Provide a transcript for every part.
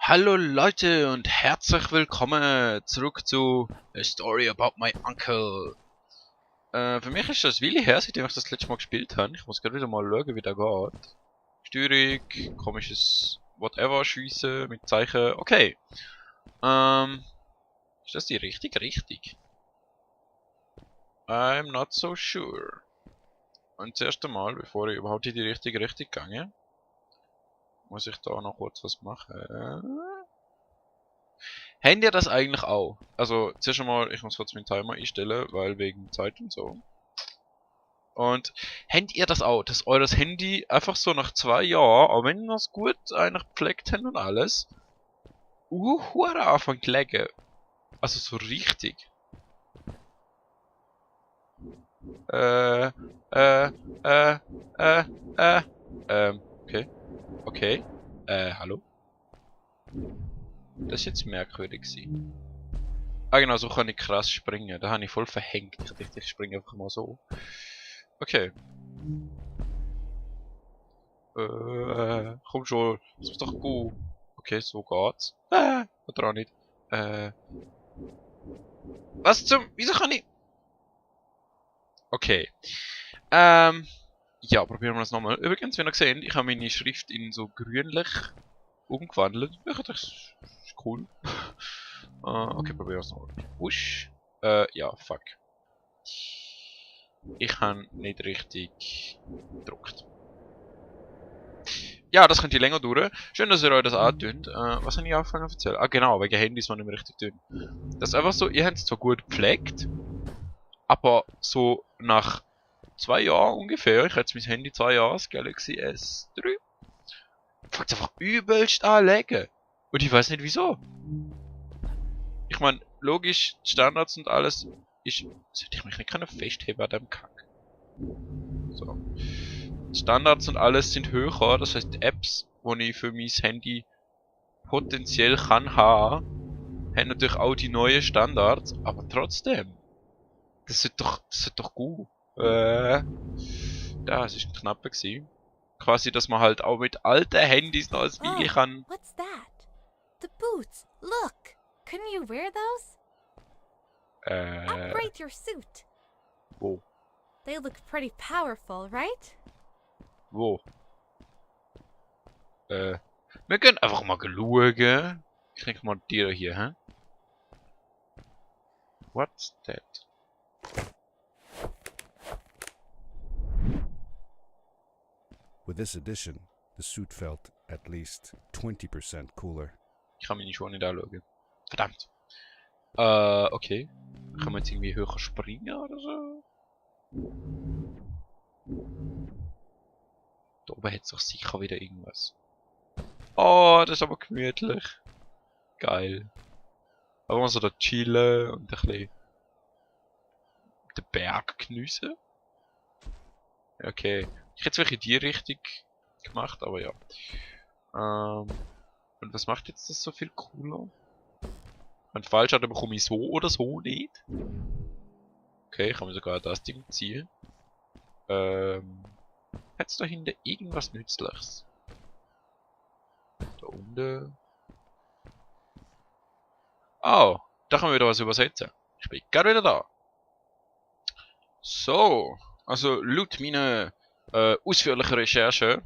Hallo Leute und herzlich willkommen zurück zu A Story About My Uncle. Für mich ist das Weile her, seitdem ich das letzte Mal gespielt habe. Ich muss gerade wieder mal schauen, wie der geht. Steuerung, komisches Whatever, Schiessen mit Zeichen. Okay. Ist das die richtige Richtung? I'm not so sure. Und zuerst einmal, bevor ich überhaupt in die richtige Richtung gehe, muss ich da noch kurz was machen. Habt ihr das eigentlich auch? Also, zuerst einmal, ich muss kurz meinen Timer einstellen, weil wegen Zeit und so. Und habt ihr das auch, dass eures Handy einfach so nach 2 Jahren, auch wenn ihr es gut eigentlich gepflegt habt und alles, hure anfängt zu laggen? Also so richtig. Äh, äh, äh, okay. Okay. Hallo? Das ist jetzt merkwürdig gewesen. Ah genau, so kann ich krass springen. Da habe ich voll verhängt. Ich dachte, ich springe einfach mal so. Okay. Komm schon. Das ist doch gut. Okay, so geht's. Oder auch nicht. Was zum... Wieso kann ich... Okay. Ja, probieren wir das nochmal. Übrigens, wenn ihr seht, ich habe meine Schrift in so grünlich umgewandelt. Ja, das ist cool. Okay, probieren wir es nochmal. Wusch. Ja, fuck. Ich habe nicht richtig gedruckt. Ja, das könnte länger dauern. Schön, dass ihr euch das antönt. Was habe ich angefangen zu erzählen? Ah, genau, wegen Handys, die nicht mehr richtig tun. Das ist einfach so, ihr habt es zwar gut gepflegt, aber so nach 2 Jahren ungefähr, ich hatte mein Handy 2 Jahre, das Galaxy S3, fängt einfach übelst an legen. Und ich weiß nicht wieso. Ich meine, logisch, Standards und alles ist... Sollte ich mich nicht festheben an dem Kack. So. Standards und alles sind höher, das heißt Apps, die ich für mein Handy potenziell kann haben natürlich auch die neuen Standards, aber trotzdem. Das ist doch gut. Das ist ein knapper gewesen. Quasi, dass man halt auch mit alten Handys noch als Weile kann. What's that? The boots. Look. Couldn't you wear those? Upgrade your suit. Wo? They look pretty powerful, right? Wo? Wir können einfach mal schauen. Ich denke mal die hier, hä? What's that? With this addition, the suit felt at least 20% cooler. Ich kann mich nicht schon nicht anschauen. Verdammt. Okay. Kann man jetzt irgendwie höher springen oder so? Da oben hat es doch sicher wieder irgendwas. Oh, das ist aber gemütlich. Geil. Aber man so da chillen und ein bisschen den Berg geniessen. Okay. Ich hätte es wirklich in die Richtung gemacht, aber ja. Und was macht jetzt das so viel cooler? Wenn es falsch hat, dann bekomme ich so oder so nicht. Okay, ich kann mir sogar das Ding ziehen. Hat es da hinten irgendwas Nützliches? Da unten. Oh, da kann man wieder was übersetzen. Ich bin gerade wieder da. So, also laut meiner ausführlichen Recherche,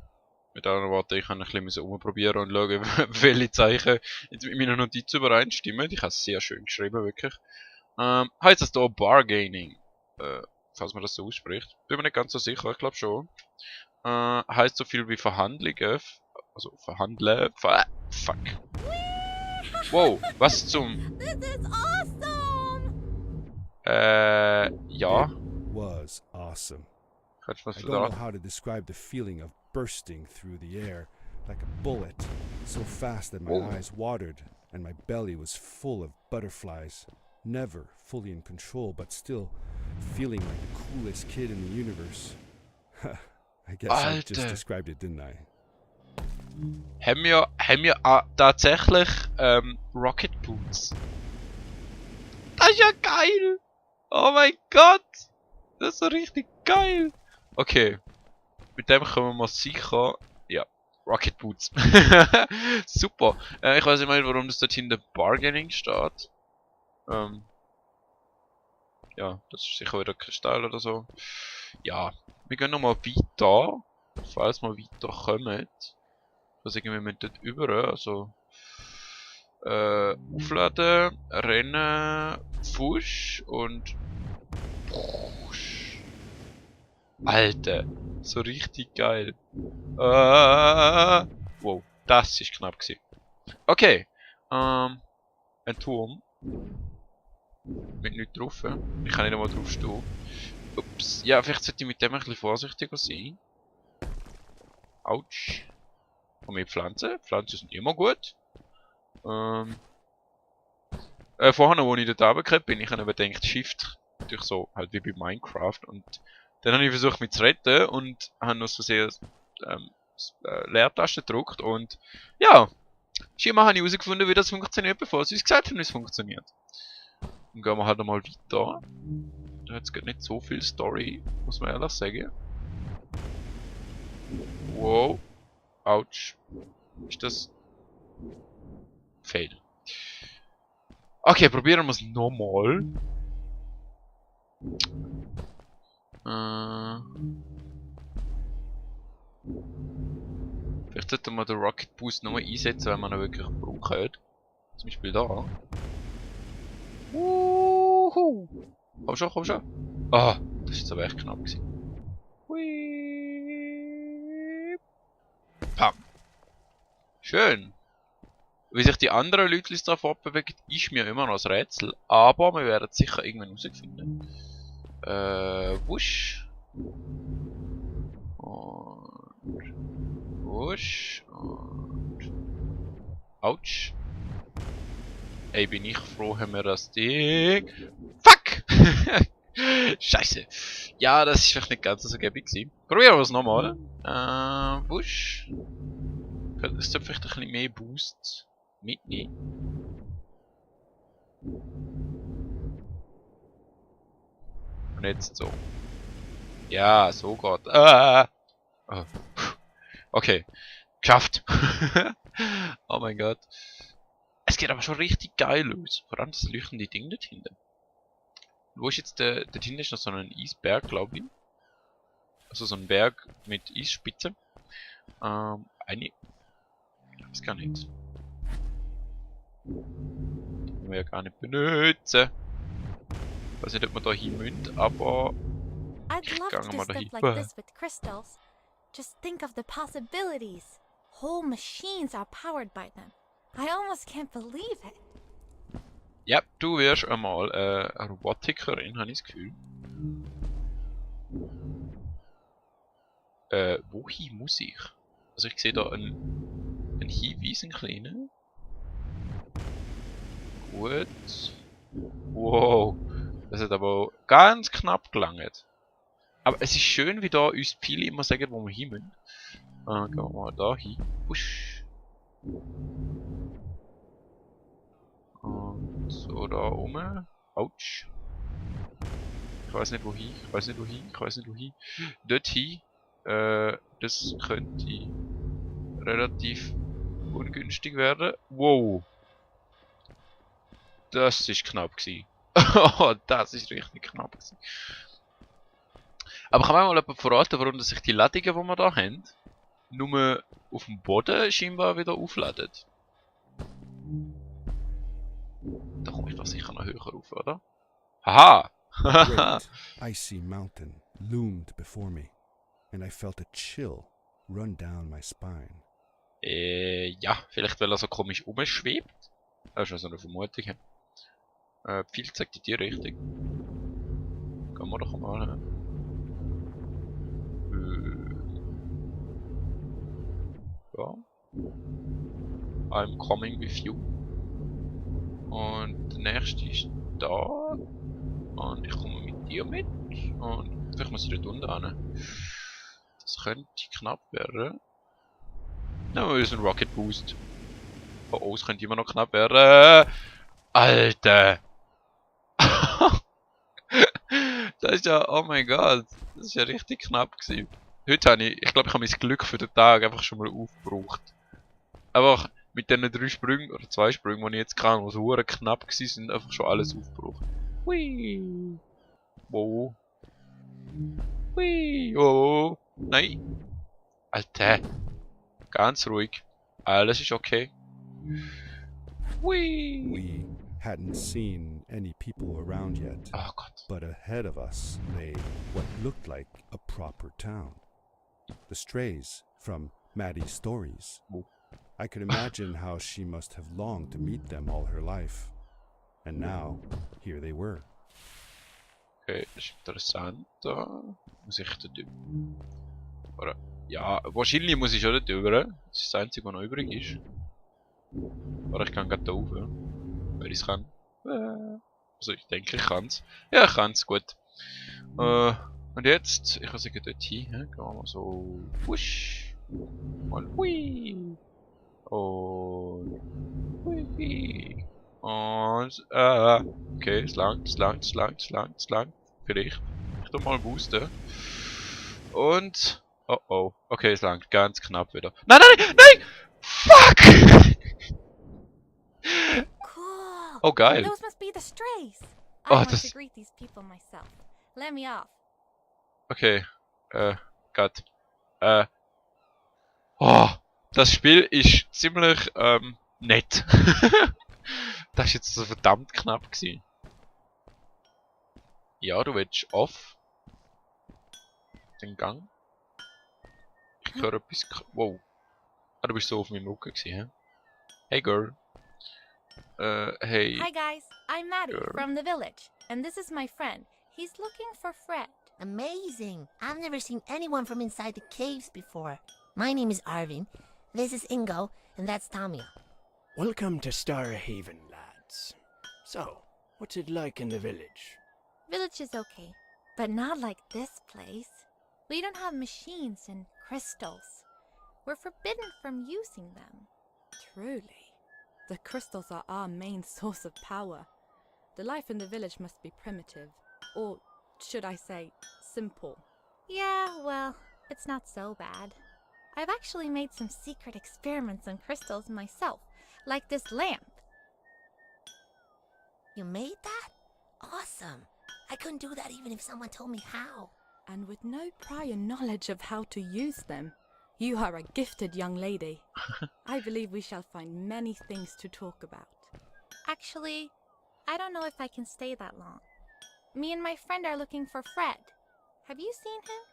mit anderen Worten, ich kann ein bisschen umprobieren und schauen, welche Zeichen jetzt mit meinen Notizen übereinstimmen. Ich habe es sehr schön geschrieben, wirklich. Heißt das hier Bargaining? Falls man das so ausspricht. Bin mir nicht ganz so sicher, ich glaube schon. Heißt so viel wie Verhandlungen. Also verhandeln. Fuck. Wow, was zum... This is awesome! Ja. Was awesome. Kannst du was I don't know verraten? how to describe the feeling of bursting through the air like a bullet, so fast that my Whoa. eyes watered and my belly was full of butterflies. Never fully in control, but still feeling like the coolest kid in the universe. I guess I just Alter. described it, didn't I? Haben wir tatsächlich Rocket Boots? Das ist ja geil! Oh mein Gott! Das ist so richtig geil! Okay. Mit dem kommen wir sicher... Ja. Rocket Boots. Super. Ich weiß nicht mal, warum das dort hinter Bargaining steht. Ja, das ist sicher wieder Kristall oder so. Ja, wir gehen nochmal weiter. Falls wir weiterkommen. Also irgendwie wir dort über. Also aufladen, rennen, Fusch und Push. Alter, so richtig geil. Wow, das ist knapp gewesen. Okay, ein Turm. Mit nichts drauf. Ich kann nicht einmal drauf stehen. Ups, ja, vielleicht sollte ich mit dem ein bisschen vorsichtiger sein. Autsch. Und mit Pflanzen. Pflanzen sind immer gut. Vorhin, wo ich dort runtergekommen bin, ich habe überdenkt, Shift, durch so, halt wie bei Minecraft. Und dann habe ich versucht, mich zu retten und habe noch so sehr Leertaste gedrückt. Und ja, scheinbar habe ich herausgefunden, wie das funktioniert, bevor sie uns gesagt haben, wie es funktioniert. Dann gehen wir halt einmal weiter. Da hat es nicht so viel Story, muss man ehrlich sagen. Wow. Autsch. Ist das... Fail. Okay, probieren wir es nochmal. Vielleicht sollten wir den Rocket Boost nochmal einsetzen, wenn man ihn wirklich brauchen. Zum Beispiel da. Wuhu! Komm schon, komm schon. Ah, das ist jetzt aber echt knapp gewesen. Hui. Pam. Schön. Wie sich die anderen Leute darauf fortbewegen, ist mir immer noch ein Rätsel. Aber wir werden es sicher irgendwann herausfinden. Wusch. Und wusch. Und Autsch. Ey, bin ich froh, haben wir das Ding. Fuck! Scheiße. Ja, das ist vielleicht nicht ganz so gäbig gewesen. Probieren wir es nochmal. Wusch. Es sollte vielleicht ein bisschen mehr Boost mitnehmen. Und jetzt so. Ja, so geht. Oh. Okay. Geschafft. Oh mein Gott. Es geht aber schon richtig geil aus. Vor allem das leuchtende Ding dort hinten. Wo ist jetzt der... Dort hinten ist noch so ein Eisberg, glaube ich. Also so ein Berg mit Eisspitze. Eine... Ich weiß gar nicht. Den wir ja gar nicht benutzen. Ich weiß nicht, ob wir da hin müssen, aber... I'd love to do stuff like this with crystals. Just think of the possibilities. Whole machines are powered by them. I almost can't believe it. Ja, du wirst einmal eine Robotikerin, habe ich das Gefühl. Wohin muss ich? Also ich sehe da einen Hinweis, einen kleinen. Gut. Wow. Das hat aber ganz knapp gelangt. Aber es ist schön, wie da uns viele immer sagen, wo wir hin müssen. Gehen wir mal da hin. Push. Und so da oben. Autsch. Ich weiß nicht wohin, ich weiß nicht wohin, ich weiß nicht wohin. Dorthin. Das könnte relativ ungünstig werden. Wow. Das ist knapp gewesen. Oh, das ist richtig knapp gewesen. Aber kann man mal jemand verraten, warum sich die Ladungen, die wir da haben, nur auf dem Boden scheinbar wieder aufladen? Da komme ich doch sicher noch höher rauf, oder? Haha! Great icy mountain loomed before me, and I felt a chill run down my spine. Ja, vielleicht weil er so komisch umschwebt. Das ist also eine Vermutung. Viel zeigt in die Richtung. Gehen wir doch mal. Ja. I'm coming with you. Und der nächste ist da. Und ich komme mit dir mit. Und vielleicht muss ich dort unten hin. Das könnte knapp werden. Ja, wir müssen Rocket Boost. Oh, es könnte immer noch knapp werden. Alter! Das ist ja, oh mein Gott. Das ist ja richtig knapp gewesen. Heute habe ich glaube, ich habe mein Glück für den Tag einfach schon mal aufgebraucht. Einfach mit diesen 3 Sprüngen, oder 2 Sprüngen, die ich jetzt kann, die so verdammt knapp waren, sind einfach schon alles aufgebraucht. Hui. Wow. Hui. Oh. Nein. Alter. Ganz ruhig. Alles ist okay. Hui. We hadn't seen any people around yet, Oh Gott. but ahead of us lay what looked like a proper town. The strays from Maddie's stories. Oh. I could imagine how she must have longed to meet them all her life. And now, here they were. Okay, das ist interessant. Da muss ich da drüber. Oder, ja, wahrscheinlich muss ich schon da drüber. Das ist das Einzige, was noch übrig ist. Oder ich kann gerade da rauf, ja. Wenn ich es kann. Also ich denke, ich kann es. Ja, ich kann es, gut. Und jetzt, ich kann sagen, dort hin. Gehen wir mal so. Wusch. Mal hui. Und hui. Und okay, es langt. Vielleicht. Ich tu mal boosten. Und oh oh. Okay, es langt ganz knapp wieder. Nein! Fuck! Cool. Oh geil. Those must be the strays. I Oh, want das- to greet these people myself. Let me off. Okay. Gott. Oh, das Spiel ist ziemlich nett. Das ist jetzt so verdammt knapp gewesen. Ja, du willst off. Den Gang. Ich höre etwas. Wow. Ah, du bist so auf meinem Rücken gewesen, hä? Hey girl. Hey. Hi guys, I'm Maddie Sure. from the village, and this is my friend. He's looking for Fred. Amazing! I've never seen anyone from inside the caves before. My name is Arvin. This is Ingo, and that's Tamia. Welcome to Starhaven, lads. So, what's it like in the village? Village is okay, but not like this place. We don't have machines and crystals. We're forbidden from using them. Truly. The crystals are our main source of power. The life in the village must be primitive. Or, should I say, simple. Yeah, well, it's not so bad. I've actually made some secret experiments on crystals myself, like this lamp. You made that? Awesome! I couldn't do that even if someone told me how. And with no prior knowledge of how to use them. You are a gifted young lady. I believe we shall find many things to talk about. Actually, I don't know if I can stay that long. Me and my friend are looking for Fred. Have you seen him?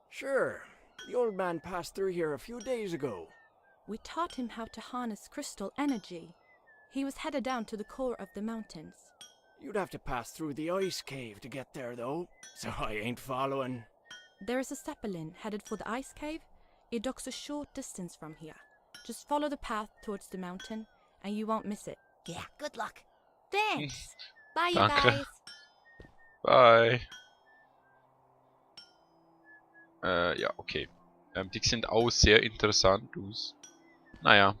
Sure. The old man passed through here a few days ago. We taught him how to harness crystal energy. He was headed down to the core of the mountains. You'd have to pass through the ice cave to get there, though, so I ain't following. There is a zeppelin headed for the ice cave. It docks a short distance from here. Just follow the path towards the mountain, and you won't miss it. Yeah, good luck. Thanks. Bye, you Danke. guys. Bye. Ja, okay. Die sehen auch sehr interessant aus. Naja.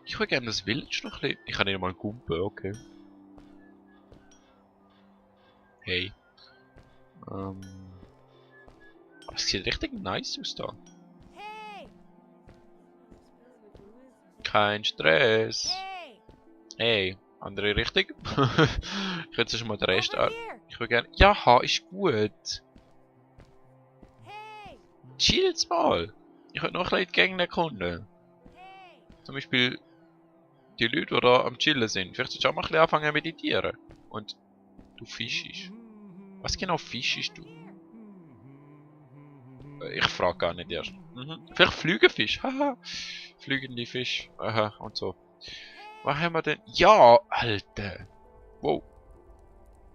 Ich würde gerne das Village noch ein bisschen. Ich kann nicht mal gumpen, okay. Hey. Es sieht richtig nice aus da. Hey! Kein Stress. Hey! Hey, andere Richtung. Ich will schon mal den Rest Over an. here! Ich will gerne. Ja, ist gut. Hey! Chill's mal. Ich will noch ein bisschen die Gegend erkunden. Hey! Zum Beispiel die Leute, die da am Chillen sind. Vielleicht solltest du auch mal ein bisschen anfangen zu meditieren. Und du fischst. Was genau fischst du? Ich frage gar nicht erst. Vielleicht Flügelfisch. Haha. Fliegende Fisch. Aha, und so. Was haben wir denn? Ja, Alter. Wow.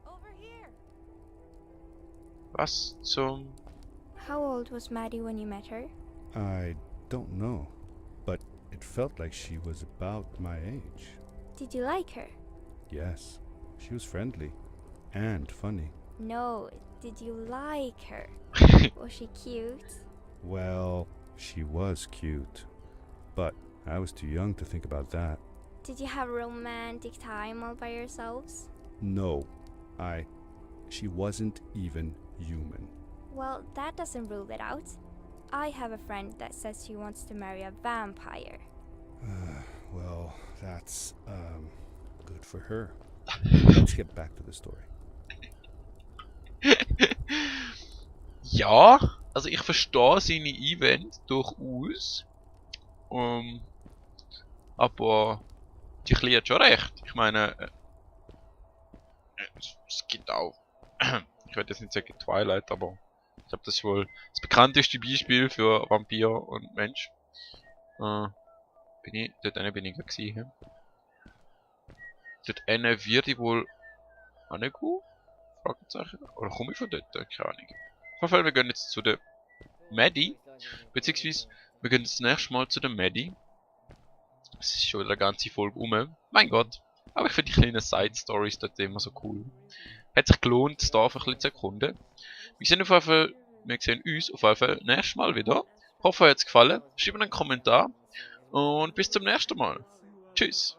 Over here! Was zum... How old was Maddie when you met her? I don't know, but it felt like she was about my age. Did you like her? Yes, she was friendly and funny. No, did you like her? Was she cute? Well, she was cute, but I was too young to think about that. Did you have a romantic time all by yourselves? No, she wasn't even human. Well, that doesn't rule it out. I have a friend that says she wants to marry a vampire. Well, that's, good for her. Let's get back to the story. Ja, also ich verstehe seine Einwände durchaus. Aber die Kleine hat schon recht. Ich meine, es gibt auch, ich würde jetzt nicht sagen Twilight, aber ich glaube, das ist wohl das bekannteste Beispiel für Vampir und Mensch. Dort bin ich gewesen. Dort wird ich wohl angehen? Fragezeichen? Oder komme ich von dort? Keine Ahnung. Auf jeden Fall, wir gehen jetzt zu der Maddie. Beziehungsweise, wir gehen jetzt das nächste Mal zu der Maddie. Es ist schon wieder eine ganze Folge um. Mein Gott. Aber ich finde die kleinen Side-Stories dort immer so cool. Hat sich gelohnt, das Dorf ein bisschen zu erkunden. Wir sehen uns auf jeden Fall nächstes Mal wieder. Ich hoffe, euch hat es gefallen. Schreibt einen Kommentar. Und bis zum nächsten Mal. Tschüss.